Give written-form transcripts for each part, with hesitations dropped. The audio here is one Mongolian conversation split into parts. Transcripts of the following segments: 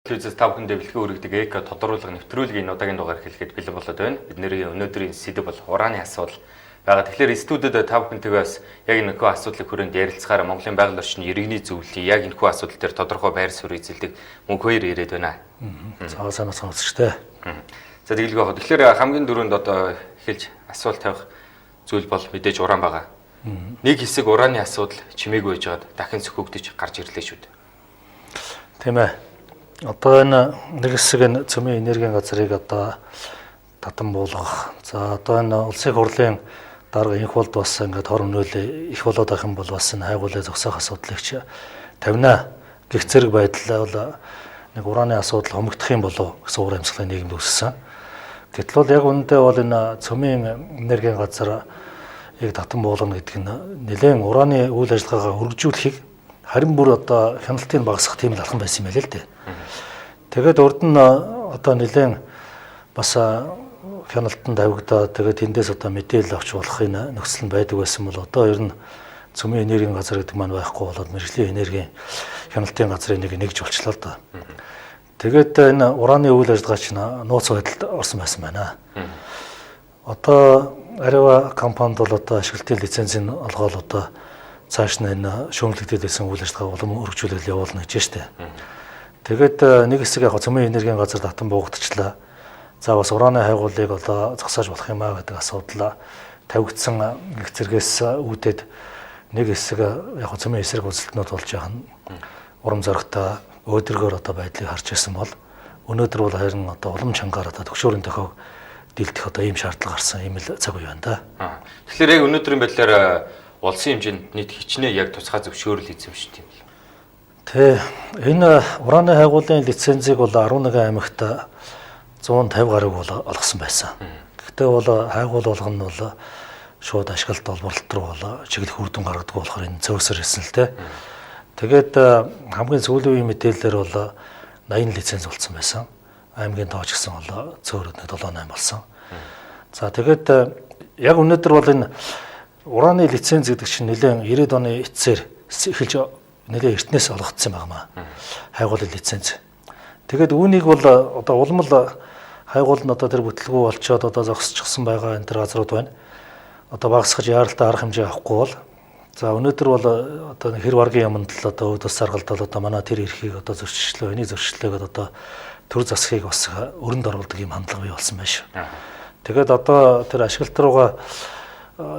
Телевизээс та бүхэндээ бэлтгэн өргөдөг эко тодруулга нэвтрүүлгийн энэ удаагийн дугаар эхлэхэд бэлэн болоод байна. Бидний өнөөдрийн сэдэв бол ураны асуудал байгаа. Тэгэхээр студид та бүхэнтэйгээ бас яг энэ хүү асуудлыг хүрээнд ярилцахаар Монголын байгаль орчны иргэний зөвлөлийн яг энэ хүү асуудал дээр тодорхой байр суурь эзэлдэг мөнх хоёр ирээд байна. За сайн бацхан үзэгчтэй. За тэгэлгүй яг. Тэгэхээр хамгийн түрүүнд одоо эхэлж асуулт тавих зүйл бол мэдээж уран байгаа. Нэг хэсэг ураны асуудал чимээгүй байжгаад дахин сөхөгдөж гарч ирлээ шүү дээ. Тийм ээ. Одоо энэ нэг хэсэг энэ цөмийн энергийн газрыг одоо татан буулгах. За одоо энэ улсын хурлын дарга инх болд бас ингээд хор хөнөөл их болоод байх юм бол бас энэ хайгуулыг зогсоох асуудлыг ч тавина гэх зэрэг байдал бол нэг ураны асуудал хомигдох юм болов гэсэн уур амьсгалын нийгэмд үүссэн. Гэтэл бол яг үнэндээ бол энэ цөмийн энергийн газар яг татан буулгана гэдэг нь нэлээд ураны үйл ажиллагаагаа өргөжүүлэхийг харин бүр одоо хяналтыг багасгах тийм л алхам байсан юм байл л дээ. Тэгээд урд нь одоо нэлээд бас хяналтанд тавигдаад тэгээд тэндээс одоо мэдээлэл авч болох энэ нөхцөл нь байдаг байсан бол одоо ер нь цөмийн энергийн газар гэдэг маань байхгүй болоод мэргэжлийн энергийн хяналтын газрын нэг нэгж болчлоо л доо. Тэгээд энэ ураны үйл ажиллагаа чинь нууц байдалд орсон байсан байна. Одоо Арева компанид бол одоо ашиглалтын лицензийг олгоол одоо цааш нь энэ шүүмжлэгдээд байсан үйл ажиллагаа улам өргөжүүлэл явуулна гэж штэ. Тэгээд нэг хэсэг яг цөмийн энергийн газар татан буугдчихлаа. За бас ураны хайгуулыг одоо зогсоож болох юм аа гэдэг асуудал тавигдсан гэх зэргээс үүдээд нэг хэсэг яг цөмийн эсрэг үзэлтнүүд болж байгаа нь урам зоригтой өөдрөгөөр одоо байдлыг харж ирсэн бол өнөөдөр бол харин одоо улам чангаар одоо төгшөөрийн тохиог дэлдэх одоо ийм шаардлага гарсан ийм л цаг үе байна да. Тэгэхээр яг өнөөдрийн байдлаар улсын хэмжээнд нийт хичнээн яг тусгай зөвшөөрөл эзэмшдэг юм бэл. Тэ энэ ураны хайгуулын лицензийг бол 11 аймагт 150 гаруй бол олгосон байсан. Гэхдээ бол хайгуул болгоно нь бол шууд ашиглалт олборлолт руу бол чиглэх үр дүн гаргадаг болохоор энэ зөөлсөр ирсэн л дээ. Тэгээд хамгийн сүүлийн үеийн мэдээлэлээр бол 80 лиценз болцсон байсан. Аймгийн тооч гэсэн бол цөөрөд 7 8 болсон. За тэгээд яг өнөөдөр бол энэ ураны лиценз гэдэг чинь нэлээд 90-ад оны эцсээр эхэлж нэлээд эртнээс олгогдсон юм байна. Хайгуулын лиценз. Тэгээд үүнийг бол одоо улам л хайгуул нь одоо тэр бүтлгүү болчоод одоо зогсчихсон байгаа энэ төр газрууд байна. Одоо багасгаж яаралтай арга хэмжээ авахгүй бол за өнөөдөр бол одоо хэр варгийн юмд л одоо өөд бас саргалдал одоо манай тэр эрхийг одоо зөрчилчлөө, энийг зөрчилчлөө гэдээ одоо төр засгийг бас өрөнд оруулдаг юм хандлага бий болсон байна шүү. Тэгээд одоо тэр ашиглалт руугаа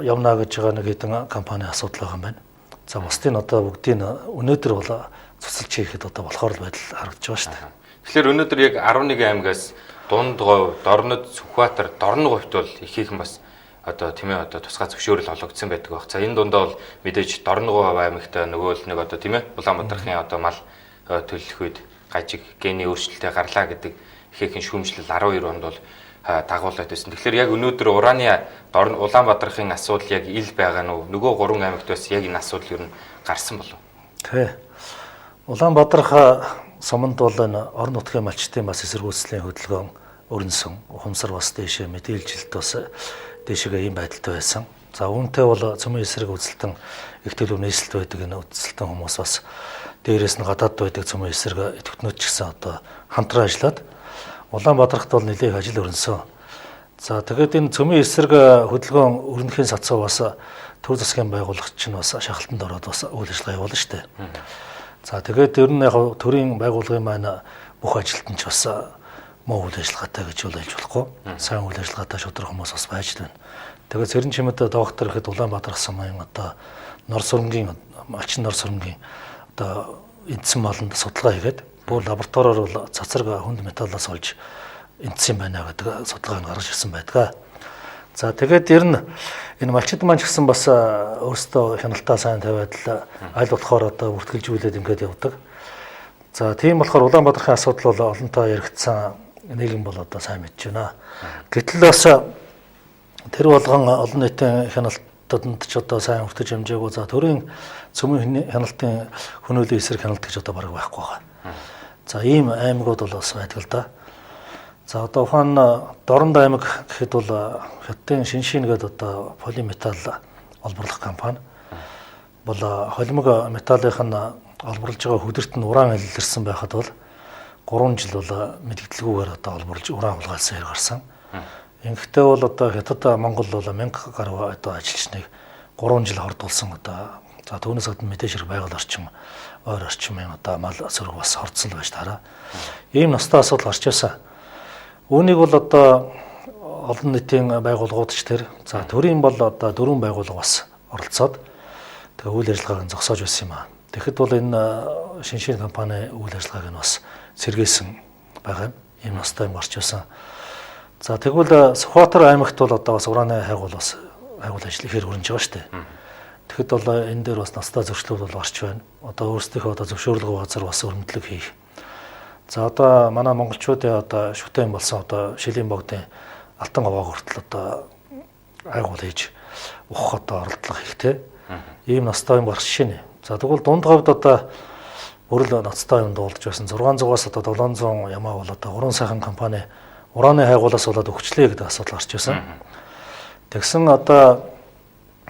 явна гэж байгаа нэг хэдэн компани асуудал байгаа юм байна. За бусдын одоо бүгдийг өнөөдөр бол цуцалж хийхэд одоо болохоор л байдал харагдаж байгаа шүү дээ. Тэгэхээр өнөөдөр яг 11 аймагаас Дунд говь, Дорнод, Сүхбаатар, Дорн говьт бол ихээхэн бас одоо тийм ээ одоо тусгай зөвшөөрөл олгогдсон байдаг байх. За энэ дундаа бол мэдээж Дорн говь аймагт нөгөө л нэг одоо тийм ээ Улаанбаатарын одоо мал төлөх үед гажиг гений өөрчлөлттэй гарлаа гэдэг ихээхэн шүүмжлэл 12 онд бол дагуулад байсан. Тэгэхээр яг өнөөдөр ураны Дорн Улаанбаатарын асуудал яг ил байгаа нь нөгөө гурван аймагт бас яг энэ асуудал ер нь гарсан болов. Тэ. Улаанбаатарх суманд бол энэ орон нутгийн малчдын бас эсэргүүцлийн хөдөлгөөн өрнөсөн. Ухамсар бас дээшээ мэдээлжилт бас дээшээгээ ийм байдалтай байсан. За үүнтэй бол цөмийн эсрэг үзэлтэн их төлөв нийслэлт байдаг энэ үзэлтэн хүмүүс бас дээрээс нь гадаад байдаг цөмийн эсрэг идэвхтнүүд ч гэсэн одоо хамтран ажиллаад Улаанбаатарт бол нэлээх ажил өрнөсөн. За тэгээд энэ цөмийн эсрэг хөдөлгөөн өрнөхийн сацуу бас төр засгийн байгууллагч нь бас шахалтанд ороод бас үйл ажиллагаа явуулна шүү дээ. За тэгээд ер нь яг төрийн байгууллагын маань бүх ажилтан ч бас муу үйл ажиллагаатай гэж бол хэлж болохгүй. Сайн үйл ажиллагаатай шудраг хүмүүс бас байж л байна. Тэгээд цэрэн чимэд доктор гэхэд Улаанбаатар сумын одоо нор сүрэнгийн малчин нор сүрэнгийн одоо эндсэн маланд судалгаа хийгээд бүр лабораториор бол цацраг хүнд металлаас олж эндсэн байна гэдэг судалгааг гаргаж ирсэн байдаг. За тэгээд ер нь энэ малчид маань ч гэсэн бас өөрсдөө хяналтаа сайн тавиад л аль болохоор одоо бүртгэлжүүлээд ингээд явдаг. За тийм болохоор Улаанбаатарын асуудал бол олонтаа яригдсан нийгэм бол одоо сайн мэдж байна. Гэтэл бас тэр болгон олон нийтийн хяналтад ч одоо сайн хүртэж амжаагүй. За төрийн цөмийн хяналтын хөнөөлийн эсрэг хяналт гэж одоо бараг байхгүй байгаа. За ийм аймагуд бол бас байдаг л да. За одоо ухаан Дорнод аймаг гэхэд бол Хятадын Шиншин гэдэг одоо полиметалл олборлох компани бол холимог металлынх нь олборлож байгаа хөдөрт нь уран илэрсэн байхад бол 3 жил бол мэдгэлгүйгээр одоо олборлж уран хулгайлсан хэрэг гарсан. Ингэхдээ бол одоо Хятад Монгол бол 1000 гаруй одоо ажилчныг 3 жил хордуулсан одоо за түүнээс гадна мэдээж хэрэг байгаль орчин ойр орчмын одоо мал сөрөг бас хордсон л байж таараа. Ийм ностой асуудал гарч байсан. Үүнийг бол одоо олон нийтийн байгууллагууд ч тэр за төрийн бол одоо 4 байгууллага бас оролцоод тэгээ үйл ажиллагааг нь зогсоож байсан юм аа. Тэгэхэд бол энэ шиншин компани үйл ажиллагааг нь бас сэргээсэн байгаа юм. Ийм ностой юм гарч байсан. За тэгвэл Сүхбаатар аймагт бол одоо бас ураны хайгуул бас хайгуул ажил ихээр өрнөж байгаа шүү дээ. Тэгэхэд бол энэ дээр бас настай зөрчлүүд бол гарч байна. Одоо өөрсдийнхөө одоо зөвшөөрлгөө газар бас өрөмдлөг хийх. За одоо манай монголчуудын одоо шүтэн болсон одоо шилийн богдын алтан овоо хүртэл одоо хайгуул хийж ухах одоо оролдлого хийх те. Ийм настай юм гарч шинэ. За тэгвэл дунд говьд одоо бүрэл ноцтой юм дуулж байсан 600-аас одоо 700 ямаа бол одоо гурван сайхан компани ураны хайгуулаас болоод өгчлээ гэдэг асуудал гарч байсан. Тэгсэн одоо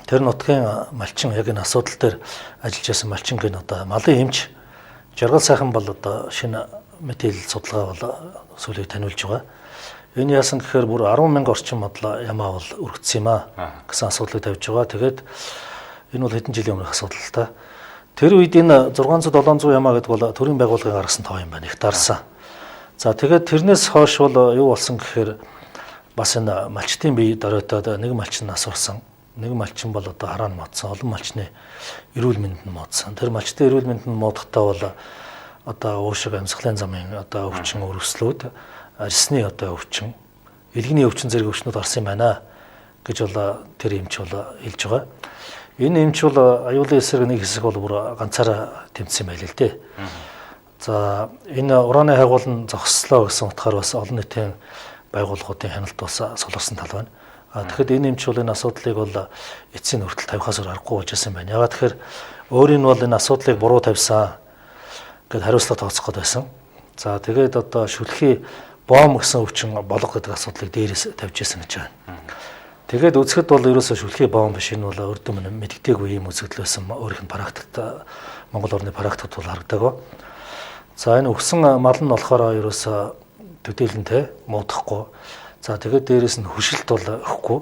тэр нутгийн малчин яг энэ асуудал дээр ажиллаж байсан малчингийн одоо малын эмч Жаргал сайхан бол одоо шинэ мэдээлэл судалгаа бол сүүлийг таниулж байгаа. Энэ яасан гэхээр бүр 10,000 орчим модал ямаа бол өргөцсөн юм аа гэсэн асуудлыг тавьж байгаа. Тэгээд энэ бол хэдэн жилийн өмнөх асуудал л та. Тэр үед энэ 600 700 ямаа гэдэг бол төрийн байгууллагын гаргасан тоо юм байна. Их дарсан. За тэгээд тэрнээс хойш бол юу болсон гэхээр бас энэ малчтын бие доройтоод нэг малчин нас орсон. Нэг малчин бол одоо хараа нь модсон. Олон малчны эрүүл мэнд нь модсон. Тэр малчтын эрүүл мэнд нь модохдоо бол одоо уушиг амьсгалын замын одоо өвчин өрөвслүүд, арьсны одоо өвчин, илгэний өвчин зэрэг өвчнүүд гарсан юм байна гэж бол тэр эмч бол хэлж байгаа. Энэ эмч бол аюулын эсрэг нэг хэсэг бол бүр ганцаараа тэмцсэн байл л дээ. За энэ ураны хайгуул нь зогслоо гэсэн утгаар бас олон нийтийн байгууллагуудын хяналт бас суларсан тал байна. А тэгэхэд энэ эмч бол энэ асуудлыг бол эцсийн хүртэл тавихаас өөр аргагүй болж байсан байна. Ягаад тэгэхээр өөрийн нь бол энэ асуудлыг буруу тавьсан гэд хариуцлага тооцох гээд байсан. За тэгээд одоо шүлхий бом гэсэн өвчин болго гэдэг асуудлыг дээрээс тавьж байсан гэж байна. Тэгээд үзэхэд бол ерөөсөө шүлхий бом биш, энэ бол өрдөм мэддэггүй ийм үзэгдэл байсан. Өөрийнх нь практикт Монгол орны практикт бол харагдаагүй. За энэ өгсөн мал нь болохоор ерөөсөө төдийлөнтэй муудахгүй. За тэгээд дээрээс нь хөшилт бол өгөхгүй.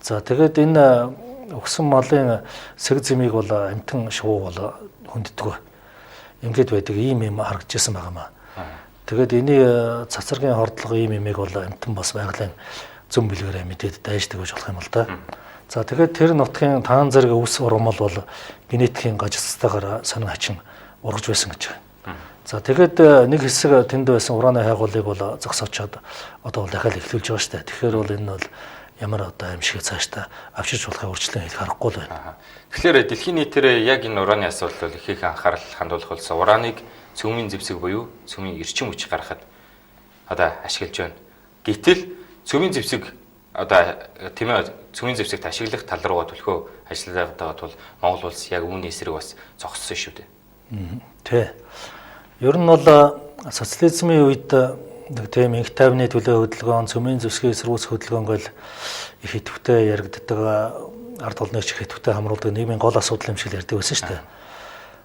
За тэгээд энэ өгсөн малын сэг зэмийг бол амтан шувуу бол хүнддэггүй. Ингээд байдаг ийм юм харагдаж байсан байгаа маа. Тэгээд энэний цацрагийн хордлого ийм юмыг бол амтан бас байгалийн зөм бэлгээрээ мэдээд дайждаг гэж болох юм л да. За тэгээд тэр нутгийн таан зэрэг өвс урмал бол генетикийн гажицтайгаар сонин хачин ургаж байсан гэж байна. За тэгээд нэг хэсэг тэнд байсан ураны хайгуулыг бол зогсоочоод одоо бол дахиад эхлүүлж байгаа шүү дээ. Тэгэхээр бол энэ бол ямар одоо аимшиг цаашдаа авчирч болохыг урьдчилан хэлэх аргагүй л байна. Тэгэхээр дэлхийн нийтээр яг энэ ураны асуудал бол их их анхаарал хандуулах болсон. Ураныг цөмийн зэвсэг буюу цөмийн эрчим хүч гаргахад одоо ашиглаж байна. Гэтэл цөмийн зэвсэг одоо тийм ээ цөмийн зэвсэгт ашиглах тал руугаа төлхөө ажиллаад байгаа тул Монгол улс яг үүний эсрэг бас зогссон шүү дээ. Тэ. Ер нь бол социализмын үед нэг тийм инх тайвны төлөө хөдөлгөөн, цөмийн зэвсгийн эсэргүүцэх хөдөлгөөн гэл их идэвхтэй яригддаг, ард түмнийг ч их идэвхтэй хамруулдаг нийгмийн гол асуудал юм шиг л ярьдаг байсан шүү дээ.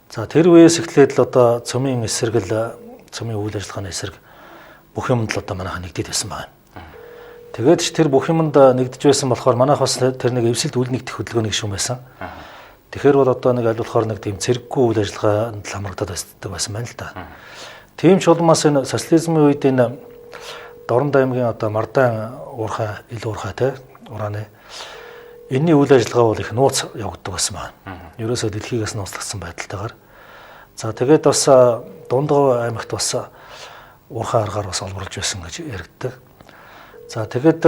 За тэр үеэс эхлээд л одоо цөмийн эсрэг л цөмийн үйл ажиллагааны эсрэг бүх юмд л одоо манайха нэгдээд байсан байна. Тэгээд ч тэр бүх юмд нэгдэж байсан болохоор манайх бас тэр нэг эвсэлд үл нэгдэх хөдөлгөөн нэг шум байсан. Тэгэхээр бол одоо нэг аль болохоор нэг тийм цэрэггүй үйл ажиллагаанд л хамрагдаад байсан байсан байна л да. Тийм ч улмаас энэ социализмын үед энэ Дорнод аймгийн одоо Мардан уурхай, ил уурхай те ураны энэний үйл ажиллагаа бол их нууц явагддаг байсан байна. Ерөөсөө дэлхийгээс нууцлагдсан байдалтайгаар. За тэгээд бас Дундгов аймагт бас уурхай аргаар бас олборлж байсан гэж яригддаг. За тэгээд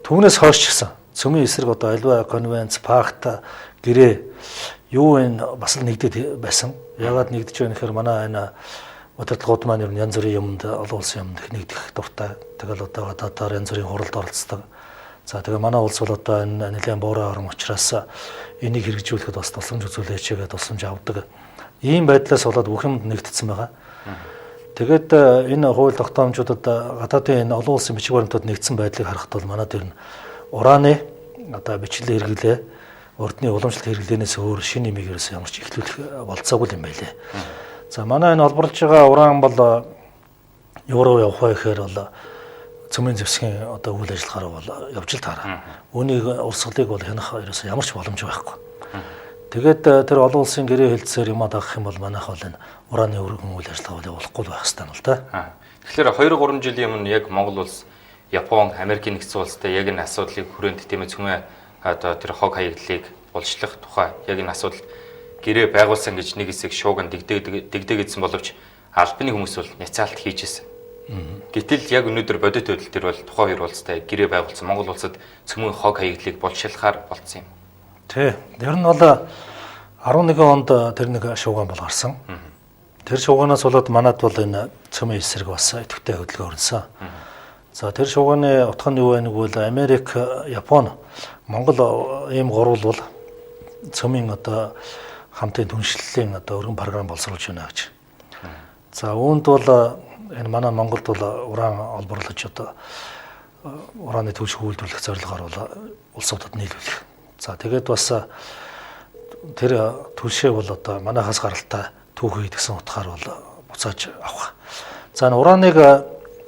түүнээс хойш ч гэсэн цөмийн эсрэг одоо альва конвенц, пакт, гэрээ юу энэ бас л нэгдээд байсан. Ягаад нэгдэж байна гэхээр манай энэ удирдлагууд маань ер нь янз бүрийн юмд олон улсын юмд их нэгдэх дуртай. Тэгэл одоо гадаадаар янз бүрийн хуралд оролцдог. За тэгээ манай улс бол одоо энэ нэлээд буурай орон учраас энийг хэрэгжүүлэхэд бас тусламж үзүүлээч гэдэг тусламж авдаг. Ийм байдлаас болоод бүх юмд нэгдсэн байгаа. Тэгээд энэ хууль тогтоомжуудад гадаадын энэ олон улсын бичиг баримтууд нэгдсэн байдлыг харахад бол манад ер нь ураны одоо бичлэл хэрэглээ, урдны уламжлалт хэрэглээнээс өөр шинэ юмыг ерөөсөө ямар ч эхлүүлэх болцоогүй юм байлээ. За манай энэ олборлж байгаа уран бол Юу руу явах вэ гэхээр бол цөмийн зэвсгийн одоо үйл ажиллагаа руу бол явж л таараа. Үүнийг урсгалыг бол хянах ерөөсөө ямар ч боломж байхгүй. Тэгээд тэр олон улсын гэрээ хэлцээр юмаа дагах юм бол манайх бол энэ ураны өргөн үйл ажиллагаа бол явуулахгүй л байх хэрэгтэй юм л да. Тэгэхээр 2-3 жилийн өмнө яг Монгол улс, Япон, Америкийн нэгдсэн улстай яг энэ асуудлыг хүрээнд тийм ээ цөмийн одоо тэр хог хаягдлыг булшлах тухай яг энэ асуудал гэрээ байгуулсан гэж нэг хэсэг шууган дэгдэгдсэн боловч албаны хүмүүс бол няцаалт хийж исэн. Гэтэл яг өнөөдөр бодит байдал дээр бол тухайн хоёр улстай гэрээ байгуулсан Монгол улсад цөмийн хог хаягдлыг булшилахаар болцсон юм. Тий. Тэр нь бол 11 онд тэр нэг шууган бол гарсан. Тэр шууганаас болоод манад бол энэ цөмийн эсрэг бас идэвхтэй хөдөлгөөн өрнөсөн. За тэр шууганы утга нь юу вэ гэвэл Америк, Япон, Монгол ийм гурвал бол цөмийн одоо хамтын түншлэлийн одоо өргөн програм боловсруулж байна гэж. За үүнд бол энэ манай Монголд бол уран олборлож одоо ураны түлш үйлдвэрлэх зорилгоор бол улсуудад нийлүүлэх. За тэгээд бас тэр түлшээ бол одоо манайхаас гаралтай түүхий гэсэн утгаар бол буцааж авах. За энэ ураныг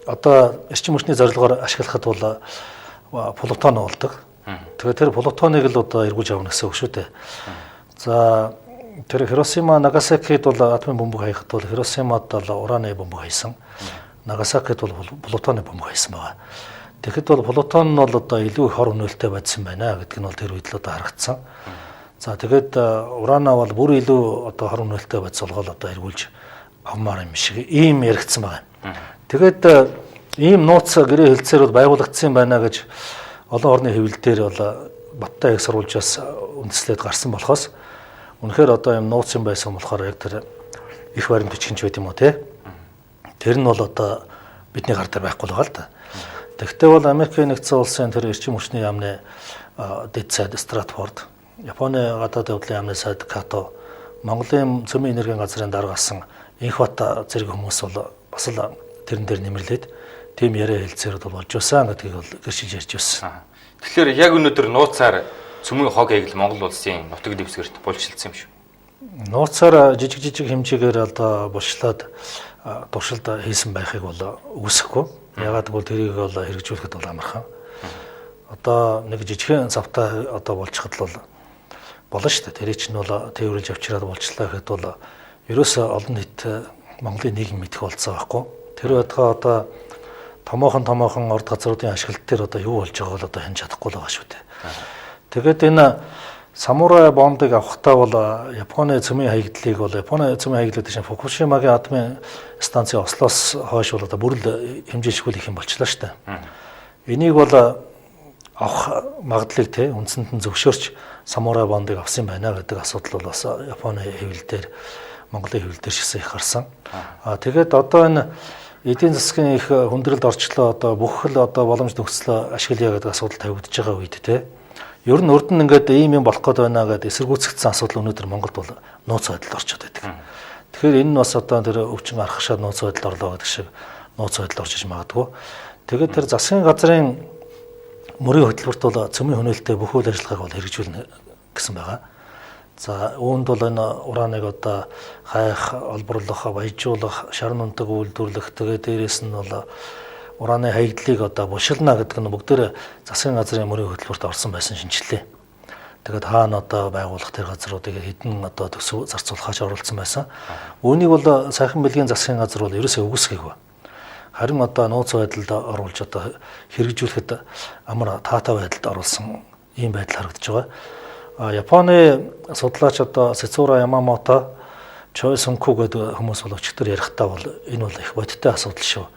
одоо эрчим хүчний зорилгоор ашиглахад бол плутон болдог. Тэгээд тэр плутоныг л одоо эргүүлж авна гэсэн үг шүү дээ. За тэр Хиросима, Нагасакид бол атомын бөмбөг хаяхад бол Хиросимад бол ураны бөмбөг хайсан. Нагасакид бол плутоны бөмбөг хайсан байгаа. Тэгэхэд бол плутон нь бол одоо илүү их хор хөнөөлтэй байсан байна гэдг нь бол тэр үед л одоо харагдсан. За тэгээд урана бол бүр илүү одоо хор хөнөөлтэй бодис болгоод одоо эргүүлж авмаар юм шиг ийм яригдсан байгаа юм. Тэгээд ийм нууц гэрээ хэлцээр бол байгуулагдсан байна гэж олон орны хэвлэл дээр бол Баттай их сурвалжаас үндэслээд гарсан болохоос үнэхээр одоо юм нууц юм байсан болохоор яг тэр их баримт бичгэнч байт юм уу те. Тэр нь бол одоо бидний гар дээр байхгүй л байгаа л да. Тэгвэл бол Америкийн нэгдсэн улсын тэр эрчим хүчний яамны дэд сайд Стратфорд, Японы гадаад явдлын яамны сайд Като, Монголын цөмийн энергийн газрын дарга асан Инхбат зэрэг хүмүүс бол бас л тэрэн дээр нэмэрлээд тийм яриа хэлцээрүүд бол болж байсан гэдгийг бол гэрчилж ярьж байсан. Тэгэхээр яг өнөөдөр нууцаар цөмийн хог хаягдал Монгол улсын нутаг дэвсгэрт булшилсан юм шүү. Нууцаар жижиг хэмжээгээр одоо булшлаад туршилт хийсэн байхыг бол үгүйсэхгүй. Ягаад гэвэл тэрийг бол хэрэгжүүлэхэд бол амархан. Одоо нэг жижигхэн цавтай одоо болчиход л болно шүү дээ. Тэрийг чинь бол тээвэрлж авчираад болчлаа гэхэд бол ерөөсөө олон нийт Монголын нийгэм мэдэх болцоо байхгүй. Тэр байтугай одоо томоохон орд газруудын ашиглалт дээр одоо юу болж байгааг бол одоо хянаж чадахгүй л байгаа шүү дээ. Тэгээд энэ самурай бондыг авахдаа бол Японы цөмийн хаягдлыг бол Японы цөмийн хаягдлыг чинь Фукушимагийн атомын станцын ослоос хойш бол одоо бүрэл хэмжээшгүй их юм болчлаа шүү дээ. Энийг бол авах магадлалыг те үндсэнд нь зөвшөөрч самурай бондыг авсан байна гэдэг асуудал бол бас Японы хэвлэл дээр Монголын хэвлэл дээр шигсэн их гарсан. Аа тэгээд одоо энэ эдийн засгийн их хүндрэлд орчлоо одоо бүх л одоо боломж нөхцлөө ашиглая гэдэг асуудал тавигдж байгаа үед те ер нь урд нь ингээд ийм юм болох гээд байна гэдээ эсэргүүцэгдсэн асуудал өнөөдөр Монголд бол нууц байдалд орчод байдаг. Тэгэхээр энэ нь бас одоо тэр өвчин архашаад нууц байдалд орлоо гэдэг шиг нууц байдалд орж иж магадгүй. Тэгээд тэр засгийн газрын мөрийн хөтөлбөрт бол цөмийн хөнөөлтөй бүх үйл ажиллагааг бол хэрэгжүүлнэ гэсэн байгаа. За үүнд бол энэ ураныг одоо хайх, олборлох, баяжуулах, шарн унтаг үйлдвэрлэх, тэгээд дээрээс нь бол ураны хаягдлыг одоо булшилна гэдэг нь бүгдээр засгийн газрын мөрийн хөтөлбөрт орсон байсан шинжилгээ. Тэгээд хаана одоо байгуулах тэр газруудыг хэдэн одоо төсөв зарцуулахаар оролцсон байсан. Үүнийг бол сайхан бэлгийн засгийн газар бол ерөөсөө үгүйсгээгүй. Харин одоо нууц байдалд оруулж одоо хэрэгжүүлэхэд амар таатай байдалд оруулсан ийм байдал харагдаж байгаа. Японы судлаач одоо Сэцура Ямамото, Чой Сунку гэдэг хүмүүс бол өчигдөр ярихдаа бол энэ бол их бодиттой асуудал шүү.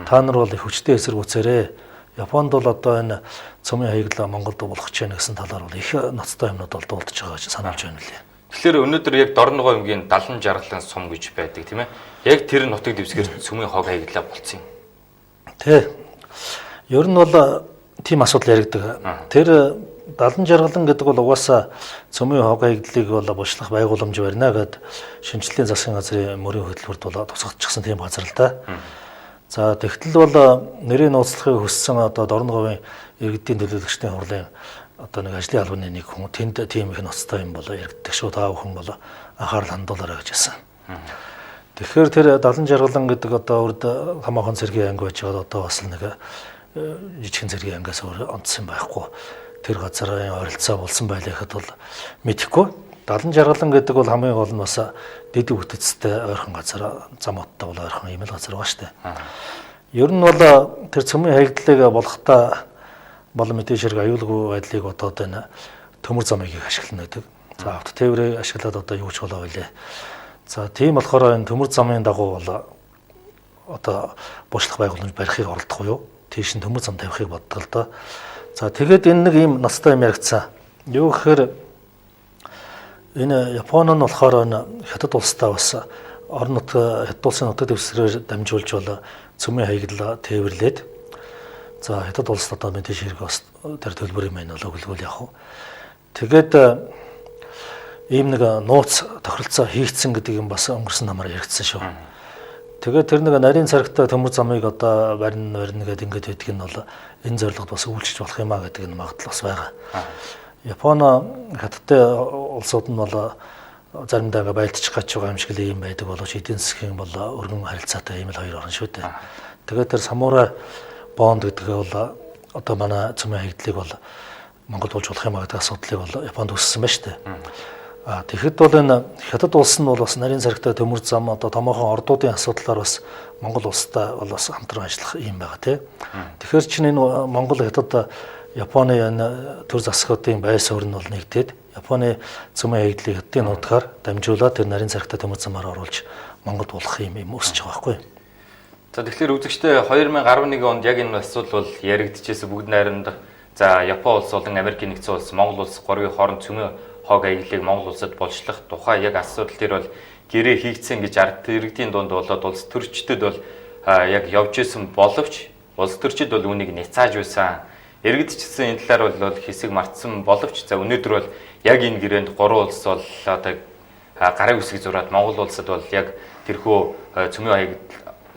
Та нар бол их хүчтэй эсэргүүцээрээ. Японд бол одоо энэ цөмийн хаягдал Монголд болох гэж байна гэсэн талаар бол их ноцтой юмнууд бол дуулдаж байгаа гэж санаалж байна лээ. Тэгэхээр өнөөдөр яг Дорногов аймгийн 70 жаргалан сум гэж байдаг тийм ээ. Яг тэр нутаг дэвсгэр цөмийн хог хаягдлаа болцсон юм. Тий. Ер нь бол тийм асуудал яригдаг. Тэр 70 жаргалан гэдэг бол угаасаа цөмийн хог хаягдлыг бол булшлах байгууламж барина гэд шинжлэлийн засгийн газрын мөрийн хөтөлбөрт бол тусгагдчихсан тийм газар л да. За тэгтэл бол нэрийн нууцлахыг хүссэн одоо Дорноговын иргэдийн төлөөлөгчдийн хурлын одоо нэг ажлын албаны нэг хүн тэнд тийм их ноцтой юм бол яригддаг шүү. Та бүхэн бол анхаарал хандуулаарай гэж хэлсэн. Тэгэхээр тэр Далан жаргалан гэдэг одоо урд томоохон цэргийн анги байж байгаа одоо бас нэг жижигхэн цэргийн ангиас өөр онцсон байхгүй. Тэр газарын ойролцоо болсон байлаа гэхэд бол мэдэхгүй. Далан жаргалан гэдэг бол хамгийн гол нь бас дэд бүтэцтэй ойрхон газар, зам оттой бол ойрхон юм л газар байгаа шүү дээ. Ер нь бол тэр цөмийн хаягдлыг болохдоо бол мэдээж хэрэг аюулгүй байдлыг бодоод энэ төмөр замыг их ашиглана гэдэг. За авто тээврийг ашиглаад одоо юу ч болоо байлээ. За тийм болохоор энэ төмөр замын дагуу бол одоо буурчлах байгууламж барихыг оролдох уу? Тийш нь төмөр зам тавихыг боддог л доо. За тэгээд энэ нэг ийм ноцтой юм яригдсан. Юу гэхээр энэ Япон нь болохоор энэ Хятад улстай бас орон нутаг Хятад улсын нутаг дэвсгэрээр дамжуулж бол цөмийн хаягдал тээвэрлээд за Хятад улсад одоо мэдээж хэрэг бас тэр төлбөрийн маань бол өглөөл явах уу. Тэгээд ийм нэг нууц тохиролцоо хийгдсэн гэдэг юм бас өнгөрсөн намаар яригдсан шүү. Тэгээд тэр нэг нарийн царгтай төмөр замыг одоо барина гэдэг ингээд байдаг нь бол энэ зорилгод бас үйлчилж болох юм а гэдэг нь магадлал бас байгаа. Япон Хятадтай улсууд нь бол заримдаа ингээд байлдчих гэж байгаа юм шиг л юм байдаг боловч эдийн засгийн бол өргөн харилцаатай ийм л хоёр орн шүү дээ. Тэгээд тэр самурай бонд гэдэг бол одоо манай цөмийн хаягдлыг бол Монгол болж болох юм а гэдэг асуудлыг бол Японд үүсгэсэн байна шүү дээ. Тэгэхэд бол энэ Хятад улс нь бол бас нарийн царгтай төмөр зам одоо томоохон ордуудын асуудлаар бас Монгол улстай бол бас хамтран ажиллах юм байгаа тий. Тэгэхээр чинь энэ Монгол Хятад Японы энэ төр засгуудын бай суурь нь бол нэгдээд Японы цөмийн хаягдлыг Хятадын нутгаар дамжуулаад тэр нарийн царгтай төмөр замаар оруулж Монголд болох юм өсөж байгаа байхгүй. За тэгэхээр үзэгчдээ 2011 онд яг энэ асуудал бол яригдчихсэн бүгд найрамд за Япон улс болон Америкийн нэгдсэн улс Монгол улс гурвын хооронд цөмийн хог аяглыг Монгол улсад болчлох тухай яг асуудал тэр бол гэрээ хийгдсэн гэж ард иргэдийн дунд болоод улс төрчдөд бол яг явж исэн боловч улс төрчид бол үүнийг няцааж байсан. Иргэд ч гэсэн энэ талаар бол хэсэг мартсан боловч за өнөөдөр бол яг энэ гэрээнд гурван улс бол одоо гарын үсэг зураад Монгол улсад бол яг тэрхүү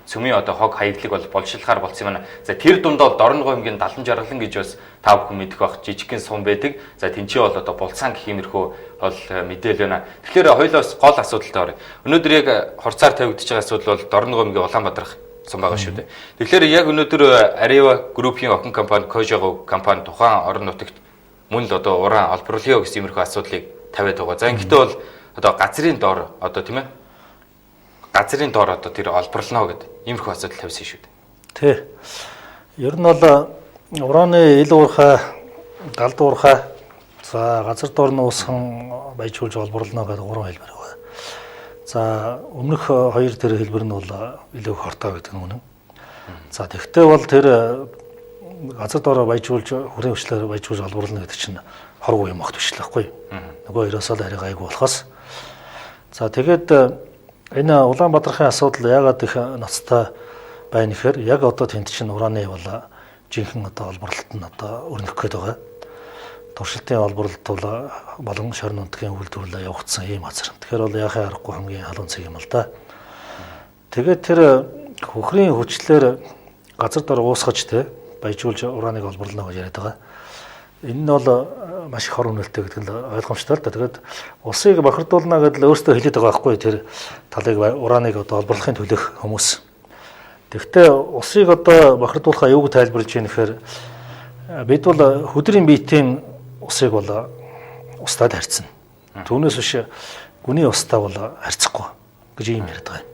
цөмийн одоо хог хаяглыг бол болшилхаар болсон юм байна. За тэр дундаа бол Дорногов аймгийн Далан жаргалан гэж бас та бүхэн мэдэх байх жижигхэн сум байдаг. За тэнцээ бол одоо булцаан гэх иймэрхүү бол мэдээлэл байна. Тэгэхээр хоёулаас гол асуудалтай оръё. Өнөөдөр яг хурцаар тавигдж байгаа асуудал бол Дорногов аймгийн Улаанбаатарх сум байгаа шүү дээ. Тэгэхээр яг өнөөдөр Areva Group-ийн охин компани Кожого компани тухайн орон нутагт мөн л одоо уран олборлоё гэсэн иймэрхүү асуудлыг тавиад байгаа. За ингэхдээ бол одоо газрын дор одоо тийм ээ газрын дор одоо тэр олборлоно гэдэг иймэрхүү асуудал тавьсан шүү дээ. Тий. Ер нь бол ураны ил уурхай, галд уурхай, за газар дор нь уусхан баяжуулж олборлоно гэдэг гурван хэлбэр байгаа. За өмнөх хоёр тэр хэлбэр нь бол илүү хортой гэдэг нь үнэн. За тэгвэл бол тэр газар дороо баяжуулж хүрээ хүчлээр баяжуулж олборлоно гэдэг чинь хоргүй юм огт биш л байхгүй. Нөгөө хоёроос л арай гайгүй болохоос. За тэгээд энэ Улаанбаатарын асуудал яагаад их ноцтой байна гэхээр яг одоо тэнд чинь ураны бол жинхэнэ одоо олборлолт нь одоо өрнөх гээд байгаа. Туршилтын олборлолт бол болон шорон нутгийн үйлдвэрлэл явагдсан ийм газар. Тэгэхээр бол яахын аргагүй хамгийн халуун цэг юм л да. Тэгээд тэр хөхрийн хүчлээр газар дор уусгаж те баяжуулж ураныг олборлоно гэж яриад байгаа. Энэ нь бол маш их хор үнэлтэй гэдэг нь ойлгомжтой л да. Тэгээд улсыг бохирдуулна гэдэл өөрсдөө хэлээд байгаа байхгүй тэр талыг ураныг одоо олборлохын төлөх хүмүүс. Тэгэхдээ улсыг одоо бохирдуулахаа юуг тайлбарлаж ийм гэхээр бид бол хөдрийн биетийн усыг бол устдад харьцна. Түүнээс биш гүний устай бол харьцахгүй гэж ийм яриад байгаа юм.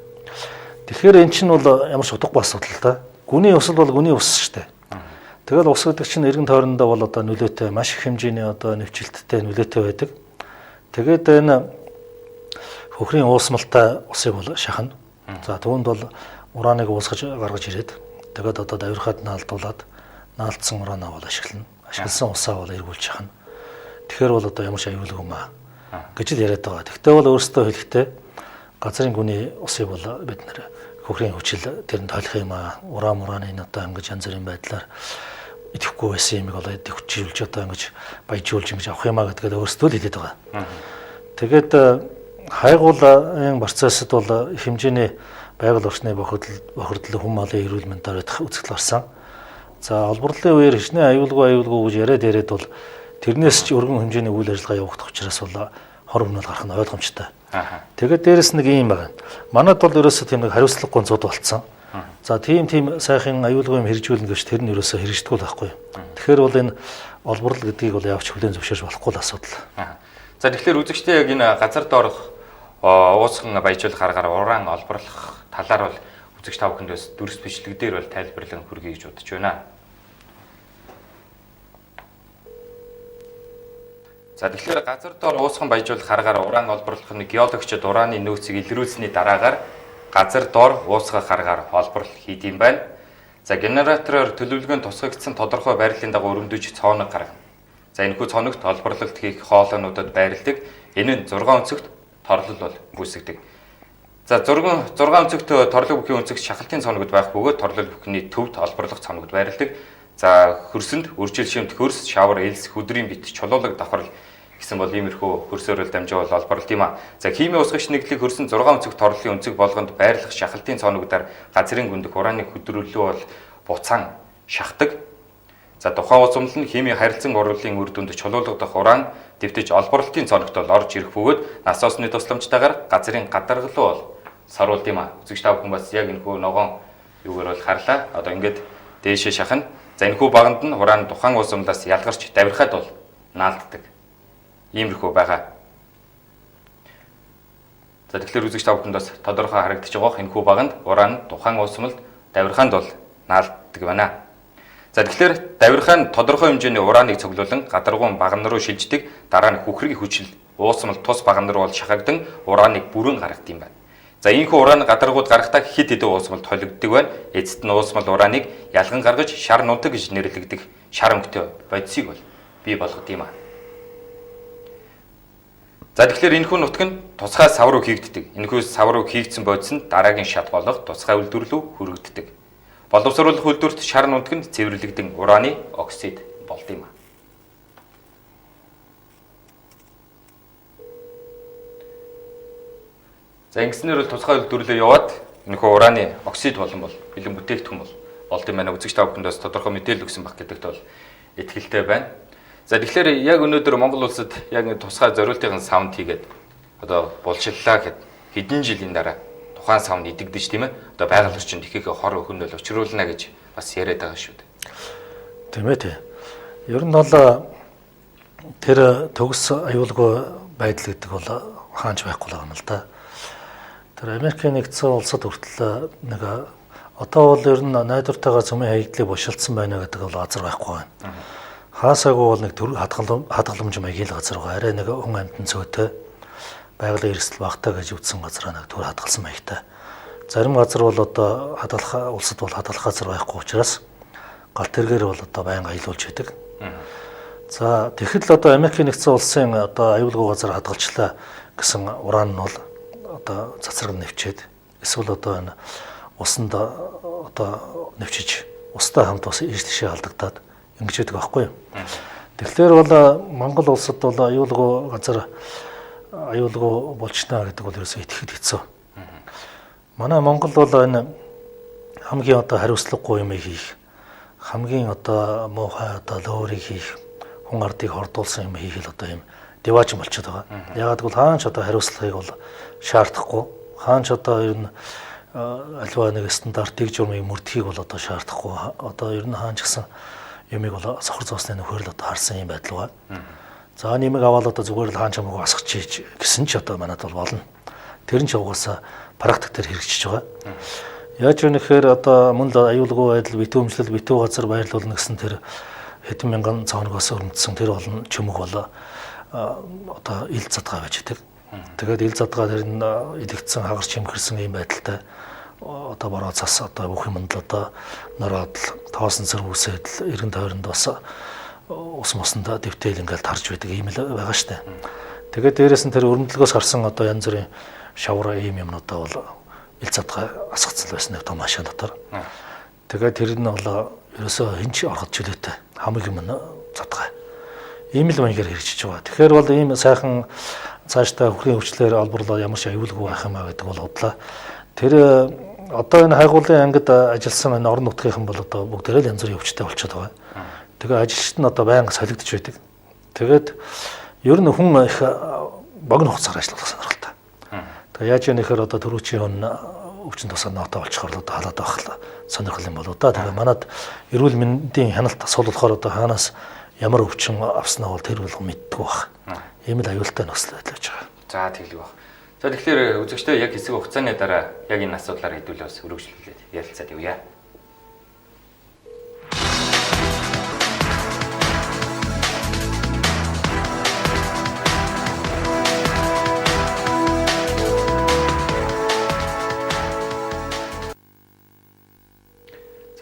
Тэгэхээр эн чинь бол ямар ч утгагүй асуудал л да. Гүний ус бол гүний ус шүү дээ. Тэгэл ус гэдэг чинь эргэн тойрондоо бол одоо нөлөөтэй маш их хэмжээний одоо нэвчлэлттэй нөлөөтэй байдаг. Тэгээд энэ хөхрийн уусмалтай усыг бол шахна. За түүнд бол ураныг уусгаж гаргаж ирээд тэгээд одоо давирхаад наалдуулаад наалдсан уранаа бол ашиглана. Ашигласан усаа бол эргүүлж шахна. Тэгэхээр бол одоо ямар ч аюулгүй юм аа гэж л яриад байгаа. Тэгтээ бол өөрсдөө хэлэхдээ газрын гүний усыг бол бид нэр хөхрийн хүчил тэр нь тойлох юм аа. Уран мураны одоо ингэж янз бүрийн байдлаар идэвхгүй байсан юмыг бол идэвхжүүлж одоо ингэж баяжуулж ингэж авах юм аа гэдгээд өөрсдөө л хэлээд байгаа. Тэгээд хайгуулын процессд бол их хэмжээний байгаль орчны бохирдол хүн малын эрүүл мэнд дарах үзэгдэл гарсан. За олборлолын үеэр хичнээн аюулгүй гэж яриад бол тэрнээс ч өргөн хэмжээний үйл ажиллагаа явагдах учраас бол хор өмнөл гарах нь ойлгомжтой. Тэгээд дээрэс нэг юм байна. Манад бол ерөөсөө тийм нэг хариуцлагагүй зуд болцсон. За тийм сайхан аюулгүй юм хэрэгжүүлнэ гэж тэр нь ерөөсөө хэрэгждэггүй л байхгүй. Тэгэхээр бол энэ олборлол гэдгийг бол явж хүлээн зөвшөөрч болохгүй л асуудал. За тэгэхээр үзэгчдээ яг энэ газар доорх уусхан баяжуулах аргаар уран олборлох талаар бол үзэгч та бүхэнд бас дүрс бичлэг дээр бол тайлбарлан хүргэе гэж бодож байна. За тэгэхээр газар доор уусхан баяжуулах аргаар уран олборлох нь геологчид ураны нөөцийг илрүүлсэний дараагаар газар доор уусгах аргаар олборлол хийд юм байна. За генератороор төлөвлөгөөнд тусгагдсан тодорхой байрлалын дагуу өрөмдөж цооног гаргана. За энэхүү цоногт олборлолт хийх хоолойнуудад байрладаг. Энэ нь 6 өнцөгт торлол бол үүсгдэг. За 6 өнцөгт торлог бүхий өнцөгт шахалтын цоногд байх бөгөөд торлол бүхний төвд олборлох цоногд байрладаг. За хөрсөнд үржил шимт хөрс, шавар, элс, хөдрийн бит, чулуулаг давхарл гэсэн бол иймэрхүү хөрсөөрөл дамжуул олборлт юм а. За химийн усгагч нэгдлийг хөрсөн 6 өнцөг торлолын өнцөг болгонд байрлах шахалтын цоногдоор газрын гүндэх ураны хөдрөлөө бол буцаан шахдаг. За тухайн усамл нь химийн харилцан оруулалтын үр дүнд чулуулагдах уран дэвтэж олборлолтын цоногт бол орж ирэх бөгөөд насосны тусламжтайгаар газрын гадаргалуу бол саруулд юм а. Үзэгч та бүхэн бас яг энэхүү ногоон юугаар бол харлаа. Одоо ингээд дээшээ шахна. За энэхүү баганд нь уран тухайн усамлаас ялгарч давирхаад бол наалддаг. Иймэрхүү байгаа. За тэгэхээр үзэгч та бүхэнд бас тодорхой харагдаж байгаа. Энэхүү баганд уран тухайн усамлд давирхаанд бол наалддаг байна. За тэгэхээр давирхаа нь тодорхой хэмжээний ураныг цуглуулан гадаргуун баган руу шилждэг. Дараа нь хүхрийн хүчил уусмал тус баган руу бол шахагдан ураныг бүрэн гаргадаг юм байна. За ийхүү уран гадаргууд гарахдаа хэд хэдэн уусмал толигддог байна. Эцэст нь уусмал ураныг ялган гаргаж шар нунтаг гэж нэрлэгдэх шар өнгөтэй бодисыг бол бий болгодог юм аа. За тэгэхээр энэхүү нутг нь тусгай сав руу хийгддэг. Энэхүү сав руу хийгдсэн бодис нь дараагийн шат болох тусгай үйлдвэр рүү хүрэгддэг. Боловсруулах үйлдвэрт шар нунтаг нь цэвэрлэгдэн ураны оксид болд юм. За ингэснээр бол тусгай үйлдвэрлэлөө яваад энэхүү ураны оксид болон бол бэлэн бүтээгдэхүүн бол болд юм байна. Үзэгч та бүхэнд бас тодорхой мэдээлэл өгсөн баг гэдэгт бол итгэлтэй байна. За тэгэхээр яг өнөөдөр Монгол улсад яг тусгай зориултын савнд хийгээд одоо булшиллаа гэхэд хэдэн жилийн дараа тухайн савнд идэгдэж тийм ээ. Одоо байгаль орчинд их их хор хөнөөл учруулна гэж бас яриад байгаа шүү дээ. Тийм ээ тий. Ер нь бол тэр төгс аюулгүй байдал гэдэг бол хаанч байхгүй л байгаа юм л да. Тэр Америкийн нэгдсэн улсад хүртэл нэг одоо бол ер нь найдвартайгаа цөмийн хаягдлыг бушилдсан байна гэдэг бол газар байхгүй байна. Хаасаагүй бол нэг төр хадгаламж маягийн л газар байгаа. Арай нэг хүн амьтан цөөтэй байгалийн эрсдэл багтаа гэж үзсэн газараа нэг төр хадгалсан маягтай. Зарим газар бол одоо хадгалах улсад бол хадгалах газар байхгүй учраас галт тэргээр бол одоо байнга аялуулж байдаг. За тэгэхэд л одоо Америкийн нэгдсэн улсын одоо аюулгүй газар хадгалчлаа гэсэн уран нь бол одоо цацраг нэвчээд эсвэл одоо энэ усанд одоо нэвчиж устай хамт бас ийш тийшээ алдагдаад ингэж байдаг байхгүй юу. Тэгэхээр бол Монгол улсад бол аюулгүй газар аюулгүй болчихно гэдэг бол ерөөсөө итгэхэд хэцүү. Манай Монгол бол энэ хамгийн одоо хариуцлагагүй юм хийх, хамгийн одоо муухай одоо лөөрийг хийх, хүн ардыг хордуулсан юм хийх л одоо юм диваач болчиход байгаа. Ягаад гэвэл хаан ч одоо хариуцлагыг бол шаардахгүй, хаан ч одоо ер нь альва нэг стандартыг журмыг мөрдөхийг бол одоо шаардахгүй, одоо ер нь хаан ч гэсэн юмыг бол сохор зоосны нөхөр л одоо харсан юм байдал байгаа. За нэмэг аваад одоо зүгээр л хаан чамаагүй асгах чийж гэсэн ч одоо манад бол болно. Тэр нь ч угаасаа практик дээр хэрэгжиж байгаа. Яаж вэ гэхээр одоо мөн л аюулгүй байдал, битүү өмчлөл, битүү газар байрлуулна гэсэн тэр хэдэн мянган цооногоос өрөмдсөн тэр олон чөмөг бол одоо ил задгаа байж идэг. Тэгээд ил задгаа тэр нь илэгдсэн хагарч хэмхэрсэн ийм байдалтай одоо бороо цас одоо бүх юмд л одоо нороод л тоосон цэрэг үсээд л эргэн тойронд бас ус мосонд дэвтэйл ингээл тарж байдаг ийм л байгаа штэ. Тэгээд дээрэс нь тэр өрөмдлөгөөс гарсан одоо янз бүрийн шавар ийм юмнуудаа бол ил задгаа асгацсан л байсан нэг том ашиг дотор. Тэгээд тэр нь бол ерөөсөө хэн ч ороход чөлөөтэй хамаг юм задгаа. Ийм л маягаар хэрэгжиж байгаа. Тэгэхээр бол ийм сайхан цаашдаа хөрхийн хөгжлөөр олборлоо ямар ч аюулгүй байх юм а гэдэг бол худлаа. Тэр одоо энэ хайгуулын ангид ажилласан энэ орон нутгийнхан бол одоо бүгдээрээ л янз бүрийн өвчтэй болчиход байгаа. Тэгээ ажилчид нь одоо байнга солигдож байдаг. Тэгээд ер нь хүн их богино хугацаар ажиллах сонирхолтой. Тэгээ яаж юм нэхэр одоо түрүүчийн хүн өвчин тусаа ноотоо болчихоор л одоо халаад байх л сонирхол юм болоо да. Тэгээ манад эрүүл мэндийн хяналт асуул болохоор одоо хаанаас ямар өвчин авснаа бол тэр болгон мэддэг байх. Ийм л аюултай нөхцөл байдал байж байгаа. За тэглэг баг. За тэгэхээр үзэгчдээ яг хэсэг хугацааны дараа яг энэ асуудлаар хэдүүлээ бас өргөжлүүлээд ярилцаад явъя.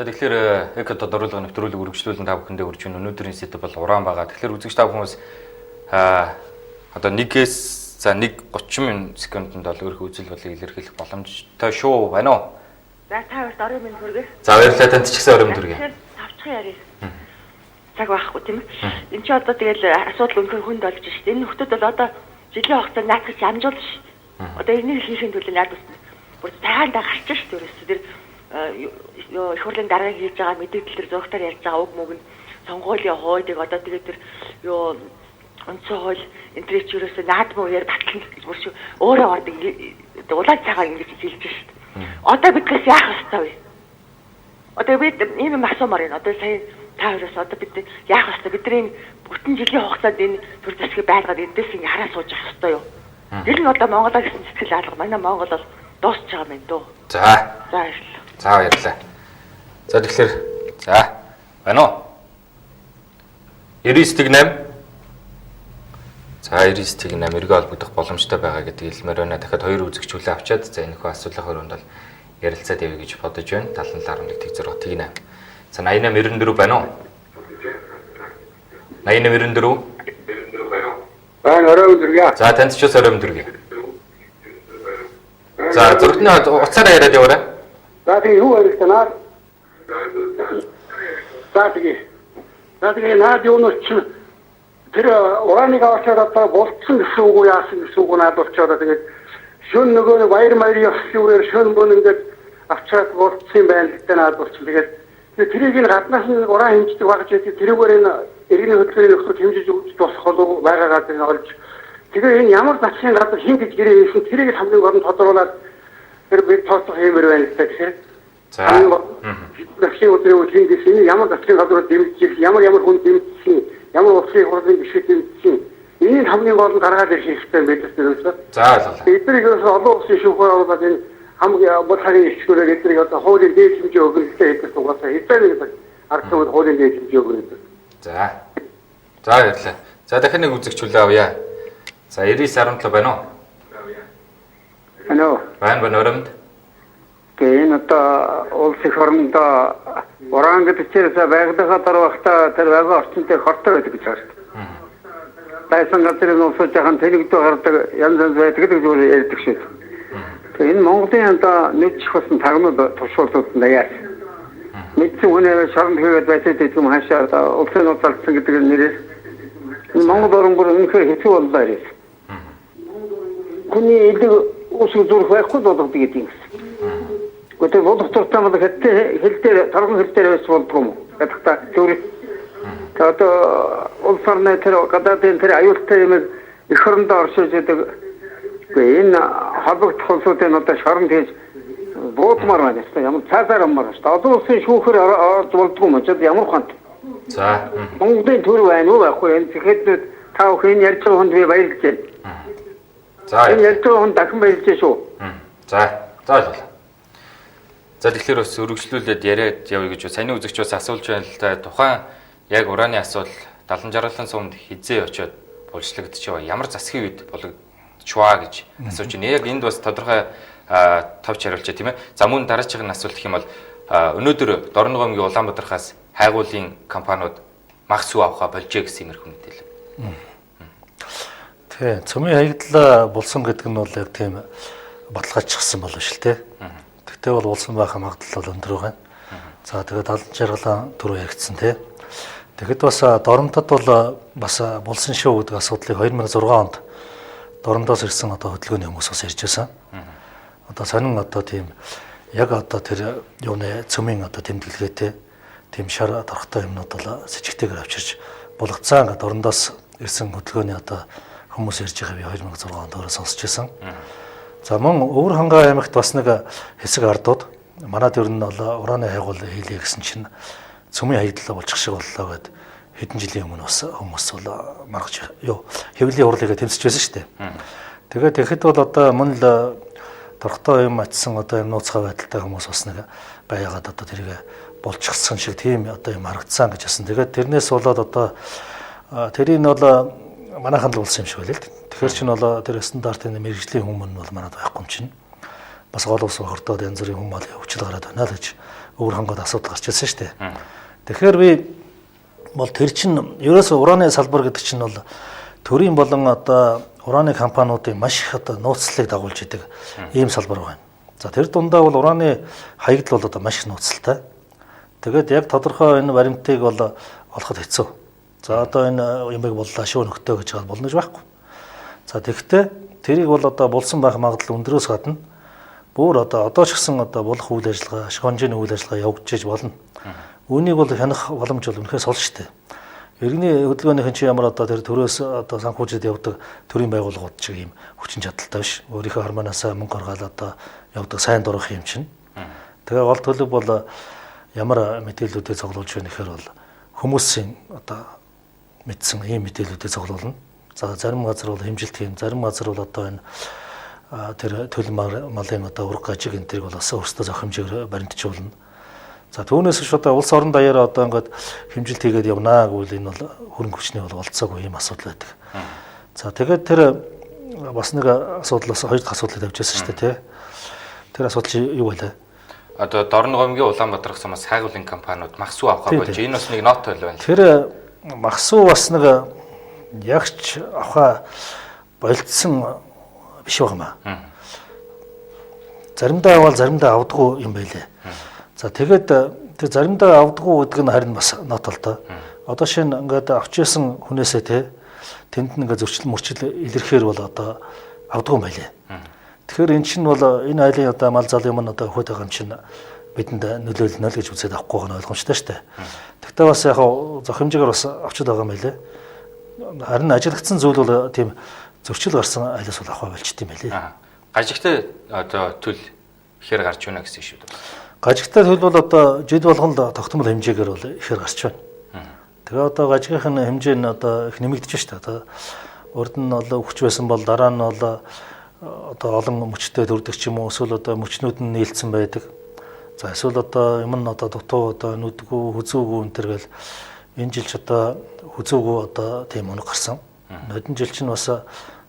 За тэгэхээр эко тодруулга нэвтрүүлэг үргэлжлүүлэн та бүхэндээ хүрч байна. Өнөөдрийн сэдэв бол уран байгаа. Тэгэхээр үзэгч та бүхэн бас одоо 1-ээс за 1:30 секундэд бол өөрийнхөө үзэл бодлыг илэрхийлэх боломжтой шүү. Байна уу? За та хоёрт орой минь хүргэе. За баярлалаа, танд ч гэсэн орой минь хүргэе. Тэгэхээр тавчхан ярив. Цаг байхгүй тийм ээ. Энд чи одоо тэгэл асуудал үнэхээр хүнд болж шít. Энэ нөхдүүд бол одоо жилийн хугацаанд наадах чи амжуулна шít. Одоо энийг хийхин төлөө наад бас бүр цагаан гарч шít ерөөсөө тэр их хурлын дарга хийж байгаа мэдээлэл төр зурагтаар ярьж байгаа үг мөг нь сонгуулийн хуулийг одоо тэгээд тэр юу үндсэн хууль энэ төр чи ерөөсөө наадмын үеэр батлна гэж бүр шүү өөрөө ордог улаан цагаан ингэж хэлж шít. Одоо бидгээс яах ёстой вэ? Одоо бид ийм юм асуумаар байна. Одоо сая та хоёроос одоо бид яах ёстой? Бид энэ бүтэн жилийн хугацаанд энэ төр засгийг байлгаад эндээс ингэ хараа сууж явах ёстой юу? Тэр нь одоо Монголоо гэсэн сэтгэл алга. Манай Монгол бол дуусч байгаа юм дөө. За. За баярлалаа. За баярлалаа. За тэгэхээр за байна уу? 99.8. За 99.8 эргээ холбогдох боломжтой байгаа гэдгийг хэлмээр байна. Дахиад хоёр үзэгч хүлээ авчаад за энэ хөө асуулгын өрөөнд бол ярилцаад явъя гэж бодож байна. 77.1 тэг 6 тэг 8. За 88 94 байна уу? 88 94. Байна, орой өдрөг. За танд ч бас орой өдрөг. За зургтны уцаараа яриад яваарай. За тэгээ юу ярих наа? За тэгээ. За тэгээ наад юунаас чи тэр урааныг авчаад одоо болцсон гэсэн үг үү яасан гэсэн үг наад болчоод тэгээд шөн нөгөө нэг баяр маяр явсан үгээр шөн мөн ингээд авчаад болцсон юм байна л да наад болчихсон. Тэгээд тэрийг нь гаднаас нь уран хэмждэг багж байдаг тэрүүгээр энэ иргэний хөдөлгөөний нөхцөл хэмжиж өгч болох болов байгаа газрыг олж тэгээ энэ ямар засгийн газар хин гэж гэрээ хийсэн тэрийг хамгийн гол нь тодруулаад тэр бид тооцох юмэр байна л да тэгэхээр За засгийн өдрийн үе хин гэсэн энэ ямар засгийн газрууд дэмжиж ямар ямар хүн дэмжсэн ямар улсын хурлын гишүүд дэмжсэн энийг хамгийн гол нь гаргаад ирэх хэрэгтэй байх гэсэн. За ойлголоо. Эднийг ерөөсөө олон улсын шүүхээр оруулаад энэ хамгийн бодлогын эрхчлөөрөө эднийг одоо хуулийн дээд хэмжээ өгнө гэдэг эдгээр угаасаа хэзээ нэг ард түмэнд хуулийн дээд хэмжээ өгнө гэдэг. За. За баярлалаа. За дахин нэг үзэгч хүлээ авъя. За 99.17 байна уу? Алло. Байна байна өрөмд. Тэгээ энэ одоо улс их орондоо уран гэдэг чинь байгалийнхаа дараахта тэр байгалийн орчинтой хортой байдаг гэж байна. Байсан газрын улсууд жахан тэнэгдүү гардаг янз янз байдаг гэж зүгээр ярьдаг шүү. Тэгээ энэ Монголын одоо нэгжих болсон тагнууд туршуултууд нь яасан. Мэдсэн хүн шоронд хийгээд байсан гэдэг юм хаашаа одоо улсын нууц алдсан гэдэг нэрээр энэ Монгол орн бүр үнэхээр хэцүү боллоо ирээс. Хүний элэг үсэг зүрх байхгүй болгодог гэдэг юм гэсэн. Гэхдээ болох дуртай бол хэл дээр торгон хэл дээр байж болдгоо юм. Гадагта зүгээр. Тэгээ одоо улс орны тэр гадаадын тэр аюултай юм эх орондоо оршиж байдаг. Гэхдээ энэ холбогдох улсуудын одоо шоронд хийж буудмаар байна шүү дээ. Ямар цаасаар аммаар шүү дээ. Одоо улсын шүүхээр орж болдгоо юм. Чад ямар ухаантай. За. Монголын төр байна уу байхгүй энэ тэгэхэд та бүхэн энэ ярьж байгаа хүнд би баярлж байна. За. Энэ ярьж байгаа хүн дахин баярлж байна шүү. За. За ойлголоо. За тэгэхээр бас өргөжлүүлээд яриад явъя гэж саяны үзэгч бас асуулж байна л да. Тухайн яг урааны асуудал Далан жаргалан сумд хизээ очиод булшлагдчихваа. Ямар засгийн үед болгодчихваа гэж асууж байна. Яг энд бас тодорхой товч хариулчаа тийм ээ. За мөн дараачихын асуулт гэх юм бол өнөөдөр Дорногов аймгийн Улаанбаатархаас хайгуулын компаниуд мах сүү авахаа болжээ гэсэн иймэрхүү мэдээлэл. Тий, цөмийн хаягдлаа булсан гэдэг нь бол яг тийм баталгаажчихсан болов шүү дээ. Тэгтээ бол улсан байх магадлал бол өндөр байна. За тэгээд Далан жаргалан түрүү яригдсан тий. Тэгэхэд бас Доромтод бол бас булсан шүү гэдэг асуудлыг 2006 онд Доромдоос ирсэн одоо хөдөлгөөний хүмүүс бас ярьж байсан. Одоо сонин одоо тийм яг одоо тэр юуны цөмийн одоо тэмдэглэгээтэй тийм шар дорхтой юмнууд бол сэжигтэйгээр авчирч булгацсан гэдэг Дорндоос ирсэн хөдөлгөөний одоо хүмүүс ярьж байгаа би 2006 онд өөрөө сонсч байсан. За мөн Өвөр Хангай аймагт бас нэг хэсэг ардууд манад ер нь бол ураны хайгуул хийлээ гэсэн чинь цөмийн хаягдал болчих шиг боллоо гэд хэдэн жилийн өмнө бас хүмүүс бол маргаж юу хэвлэлийн хурлыг тэмцэж байсан шүү дээ. Тэгээд тэгэхэд бол одоо мөн л торхтой юм атсан одоо юм нууцхай байдалтай хүмүүс бас нэг байгаад одоо тэрийг болчихсон шиг тийм одоо юм харагдсан гэж хэлсэн. Тэгээд тэрнээс болоод одоо тэрийг бол манайхан л болсон юм шиг байлаа л. Тэгэхээр чинь бол тэр стандартын мэрэгжлийн хүмүүс нь бол манад байхгүй юм чинь. Бас гол ус бохирдоод янз бүрийн хүмүүс мал өвчл гараад байна л гэж Өвөр Хангад асуудал гарч ирсэн шүү дээ. Тэгэхээр би бол тэр чинь ерөөсөө ураны салбар гэдэг чинь бол төрийн болон одоо ураны компаниудын маш их одоо нууцлалыг дагуулж идэг ийм салбар байна. За тэр дундаа бол ураны хаягдал бол одоо маш их нууцлалтай. Тэгээд яг тодорхой энэ баримтыг бол олоход хэцүү. За одоо энэ юмыг боллоо шүү нөхдөө гэж болно гэж байхгүй. За тэгэхдээ тэрийг бол одоо булсан байх магадлал өндрөөс гадна бүр одоо ч гэсэн одоо булах үйл ажиллагаа, шгонжийн үйл ажиллагаа явагдаж болно. Үүнийг бол хянах боломж бол үнэхээр сул шүү дээ. Иргэний хөдөлгөөнийхэн чи ямар одоо тэр төрөөс одоо санхүүжид явдаг төрийн байгууллагууд чиг ийм хүчин чадалтай биш. Өөрийнхөө хармаанаасаа мөнгө гаргаад одоо явдаг сайн дурах юм чинь. Тэгээ гол төлөв бол ямар мэдээллүүдийг цуглуулж байна гэхээр бол хүмүүсийн одоо мэдсэн ийм мэдээллүүдийг цуглуулна. За зарим газар бол хэмжилт хийм, зарим газар бол одоо энэ тэр төл малын одоо ураг гажиг энэ тэрийг бол бас өөрсдөө зохих хэмжээгээр баримтжуулна. За түүнээс биш одоо улс орон даяараа одоо ингээд хэмжилт хийгээд явнаа гэвэл энэ бол хөрөнгө хүчний бол болцоогүй ийм асуудал байдаг. За тэгээд тэр бас нэг асуудал бас хоёр дахь асуудлыг тавьж байсан шүү дээ тий. Тэр асуудал юу байлаа? Одоо Дорн говьмгийн Улаанбаатар сумаас хайгуулын компаниуд махсуу авах болж энэ бас нэг нот байл байна. Тэр махсуу бас нэг ягч авахаа болцсон биш байгаа юм. Заримдаа аваад заримдаа авдаггүй юм байлээ. За тэгээд тэр заримдаа авдаггүй гэдэг нь харин бас нот л доо. Одоо шинэ ингээд авч исэн хүнээсээ те тэнд нь ингээд зөрчил мөрчил илэрхээр бол одоо авдаггүй юм байлээ. Тэгэхээр эн чинь бол энэ айлын одоо мал зал юм нь одоо өхөд байгаа юм чинь бидэнд нөлөөлнө л гэж үзээд авахгүй байгаа нь ойлгомжтой шүү дээ. Тэгтээ бас яг зох хэмжээгээр бас авчид байгаа юм байлээ. Харин ажиглагдсан зүйл бол тийм зөрчил гарсан айлаас бол авах болчт юм байлээ. Гажигтай одоо төл ихээр гарч байна гэсэн шүү дээ. Гажигтай төл бол одоо жид болгон л тогтмол хэмжээгээр бол ихээр гарч байна. Тэгээ одоо гажигийнх нь хэмжээ нь одоо их нэмэгдэж шүү дээ. Одоо урд нь бол өгч байсан бол дараа нь бол одоо олон мөчтэй төрдөг ч юм уу эсвэл одоо мөчнүүд нь нийлцсэн байдаг. За эсвэл одоо юм нь одоо дутуу одоо нүдгүү хүзүүгүү энэ төр гэл энэ жил ч одоо хүзүүгүү одоо тийм унаг гарсан. Нодон жил чинь бас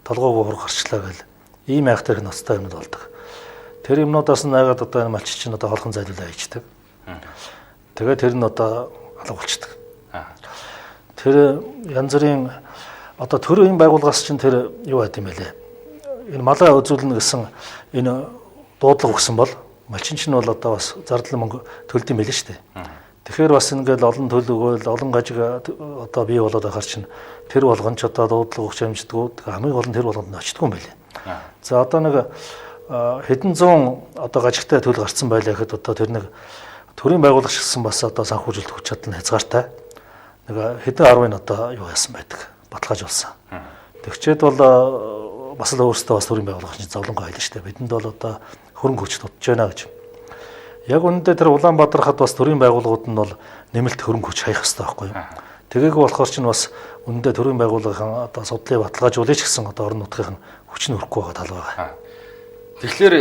толгойгоо хург гарчлаа гэл ийм айхтар их ноцтой юмнууд болдог. Тэр юмнуудаас нь айгаад одоо энэ малч чинь одоо холхон зайлуулаа хийждэг. Тэгээ тэр нь одоо алга болчдөг. Тэр янз бүрийн одоо төрийн байгууллагаас чинь тэр юу байд юм бэлээ. Энэ малаа үзүүлнэ гэсэн энэ дуудлага өгсөн бол малчин чинь бол одоо бас зардал мөнгө төлд юм билээ шүү дээ. Тэгэхээр бас ингээл олон төл өгөөл олон гажиг одоо бий болоод байхаар чинь тэр болгон ч одоо дуудлага өгч амждаггүй. Хамгийн гол нь тэр болгонд нь очдгүй юм билээ. За одоо нэг хэдэн зуун одоо гажигтай төл гарцсан байлаа гэхэд одоо тэр нэг төрийн байгуулагч гэсэн бас одоо санхүүжилт хүч чадал нь хязгаартай. Нэг хэдэн арвын одоо юу яасан байдаг. Баталгаажуулсан. Тэгчээд бол бас л өөрсдөө бас төрийн байгуулагч зовлонгоо хайлаа шүү дээ. Бидэнд бол одоо хөрөнгө хүч дутж байна гэж. Яг үнэндээ тэр Улаанбаатар хад бас төрийн байгууллагууд нь бол нэмэлт хөрөнгө хүч хаях хэрэгтэй байхгүй юу? Тэгээгүй болохоор чинь бас үнэндээ төрийн байгууллагын одоо судлалыг баталгаажуулъя ч гэсэн одоо орон нутгийн хүч нь өрөхгүй байгаа тал байгаа. Тэгэхээр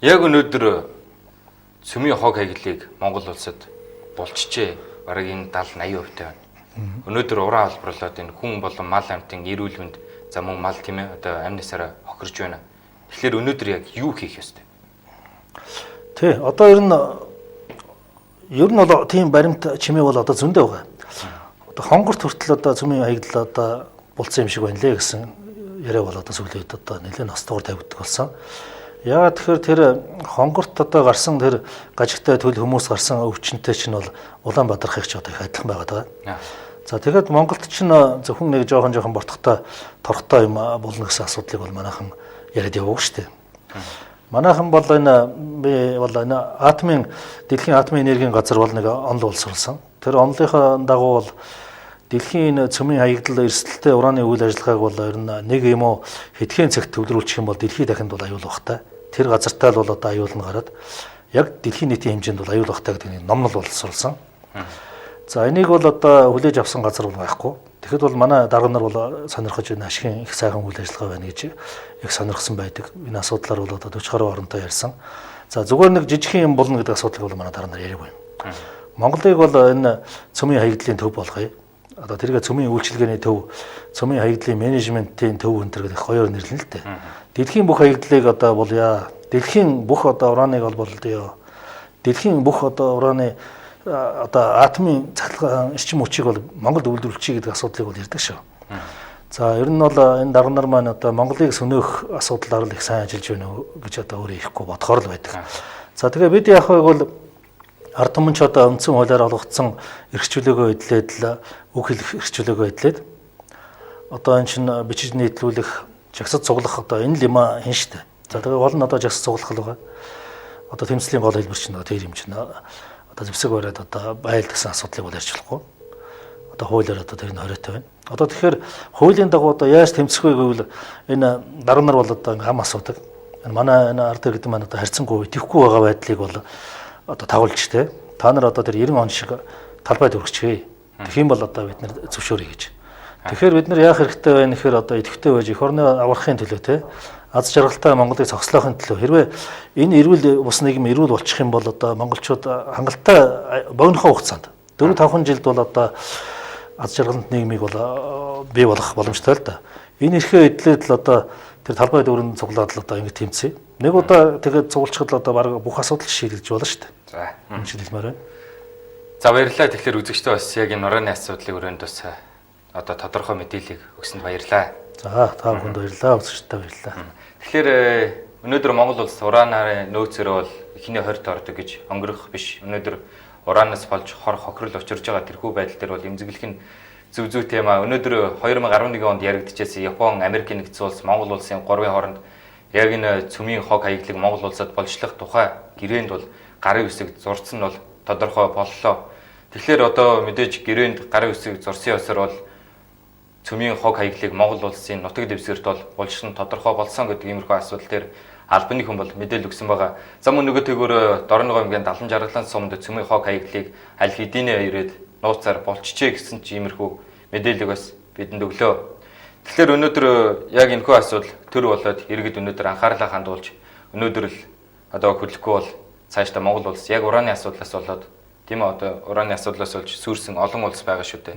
яг өнөөдөр цөмийн хог хаягдлыг Монгол улсад булчжээ. Бараг энэ 70 80% байна. Өнөөдөр уран албарлаад энэ хүн болон мал амьтан эрүүл мэнд за мөн мал тийм ээ одоо амнасаараа хохирж байна. Тэгэхээр өнөөдөр яг юу хийх ёстой? Тий, одоо ер нь бол тийм баримт чимээ бол одоо зөндөө байгаа. Одоо хонгорт хүртэл одоо цөмийн хаягдал одоо булцсан юм шиг байна лээ гэсэн яриа бол одоо сүүлийн үед одоо нэлээд ностогоор тавигддаг болсон. Яагаад тэгэхээр тэр хонгорт одоо гарсан тэр гажигтай төл хүмүүс гарсан өвчнөтэй чинь бол Улаанбаатархыг ч одоо их адилхан байгаа даа. За тэгээд Монголд чинь зөвхөн нэг жоохон бортготой торхтой юм болно гэсэн асуудлыг бол манайхан яриад яваагүй шүү дээ. Манайхан бол энэ би бол энэ атомын дэлхийн атомын энергийн газар бол нэг онол боловсруулсан. Тэр онолынхаа дагуу бол Дэлхийн энэ цөмийн хаягдал эрсдэлтэй ураны үйл ажиллагааг бол ер нь нэг юм уу хэдхэн цагт төвлөрүүлчих юм бол дэлхийд дахинд бол аюул багтай. Тэр газартаа л бол одоо аюул нь гараад яг дэлхийн нийтийн хэмжээнд бол аюул багтай гэдэг нэг номнол боловсруулсан. За энийг бол одоо хүлээж авсан газар бол байхгүй. Тэгэхэд бол манай дарга нар бол сонирхож энэ ашигын их сайхан үйл ажиллагаа байна гэж их сонирхсан байдаг. Энэ асуудлаар бол одоо 40 гаруй оронтой ярьсан. За зүгээр нэг жижигхэн юм болно гэдэг асуудлыг бол манай дарга нар яриаг байна. Монголыг бол энэ цөмийн хаягдлын төв болгоё. Одоо тэргээ цөмийн үйлчилгээний төв, цөмийн хаягдлын менежментийн төв энэ төр гэдэг хоёроор нэрлэнэ л дээ. Дэлхийн бүх хаягдлыг одоо болъё. Дэлхийн бүх одоо ураныг олборлоё. Дэлхийн бүх одоо ураны одоо атомын цахилгаан эрчим хүчийг бол Монголд үйлдвэрлэчихье гэдэг асуудлыг бол ярьдаг шүү. За ер нь бол энэ дарга нар маань одоо Монголыг сөнөөх асуудлаар л их сайн ажиллаж байна гэж одоо өөрөө ихгүй бодохоор л байдаг. За тэгээ бид яах вэ бол ард түмэн ч одоо үндсэн хуулиар олгогдсон эрх чөлөөгөө эдлээд л үг хэлэх эрх чөлөөгөө эдлээд одоо энэ чинь бичиж нийтлүүлэх, жагсаж цуглах одоо энэ л юм а хэн штэ. За тэгээ гол нь одоо жагсаж цуглах л байгаа. Одоо тэмцлийн гол хэлбэр чинь тэр юм чинь одоо зэвсэг бариад одоо айл гэсэн асуудлыг бол ярьж болохгүй. Одоо хуулиар одоо тэр нь хориотой байна. Одоо тэгэхээр хуулийн дагуу одоо яаж тэмцэх вэ гэвэл энэ дарга нар бол одоо ам асуудаг. Энэ манай энэ ард иргэдэн маань одоо харьцангуй итгэхгүй байгаа байдлыг бол одоо тагуулж тэ. Та нар одоо тэр 90 он шиг талбайд өргөчгээ. Тэгэх юм бол одоо бид нар зөвшөөрье гэж. Тэгэхээр бид нар яах хэрэгтэй вэ гэхээр одоо идэвхтэй байж эх орны аврахын төлөө тэ. Аз жаргалтай Монголыг зогслоохын төлөө хэрвээ энэ эрүүл бус нийгэм эрүүл болчих юм бол одоо монголчууд хангалттай богинохон хугацаанд 4-5 жилд бол одоо аз жаргалант нийгмийг бол бий болгох боломжтой л да. Энэ эрхээ эдлээд л одоо тэр талбай дүүрэн цуглаад л одоо ингэ тэмцэе. Нэг удаа тэгээд цуглчихад л одоо баг бүх асуудал шийдэгдэж болно шүү дээ. За. Энэ шиг хэлмээр байна. За баярлалаа. Тэгэхээр үзэгчдээ бас яг энэ ураны асуудлыг өрөөнд бас одоо тодорхой мэдээллийг өгсөнд баярлалаа. За та бүхэнд баярлалаа. Үзэгчдэд баярлалаа. Тэгэхээр өнөөдөр Монгол улс ураанаар нөөцөрөө бол эхний 20-д ордог гэж өнгөрөх биш. Өнөөдөр ураанаас болж хор хохирол учирж байгаа тэрхүү байдал дээр бол эмзэглэх нь зөв зүйтэй юм а. Өнөөдөр 2011 онд яригдчихсэн Япон, Америкийн нэгдсэн улс, Монгол улсын гурвын хооронд яг энэ цөмийн хог хаягдлыг Монгол улсад болжлох тухай гэрээнд бол гарын үсэг зурцсан нь бол тодорхой боллоо. Тэгэхээр одоо мэдээж гэрээнд гарын үсэг зурсан ёсоор бол цөмийн хог хаягдлыг Монгол улсын нутаг дэвсгэрт бол булшин тодорхой болсон гэдэг иймэрхүү асуудал дээр албаны хүн бол мэдээлэл өгсөн байгаа. За мөн нөгөө төгөөр Дорногов аймгийн Далан жаргалан сумд цөмийн хог хаягдлыг аль хэдийнэ ирээд нууцаар болчихжээ гэсэн чи иймэрхүү мэдээллийг бас бидэнд өглөө. Тэгэхээр өнөөдөр яг энэхүү асуудал төр болоод иргэд өнөөдөр анхаарлаа хандуулж өнөөдөр л одоо хөдлөхгүй бол цаашдаа Монгол улс яг ураны асуудлаас болоод тийм ээ одоо ураны асуудлаас болж сүрсэн олон улс байгаа шүү дээ.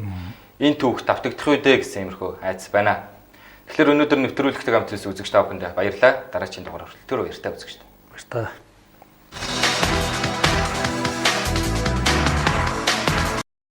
Энэ түүх давтагдах үү дээ гэсэн иймэрхүү айдас байна. Тэгэхээр өнөөдөр нэвтрүүлэгтэй хамт үзэгч та бүхэндээ баярлалаа. Дараагийн дугаар хүртэл түр баяртай үзэгчд. Баяртай.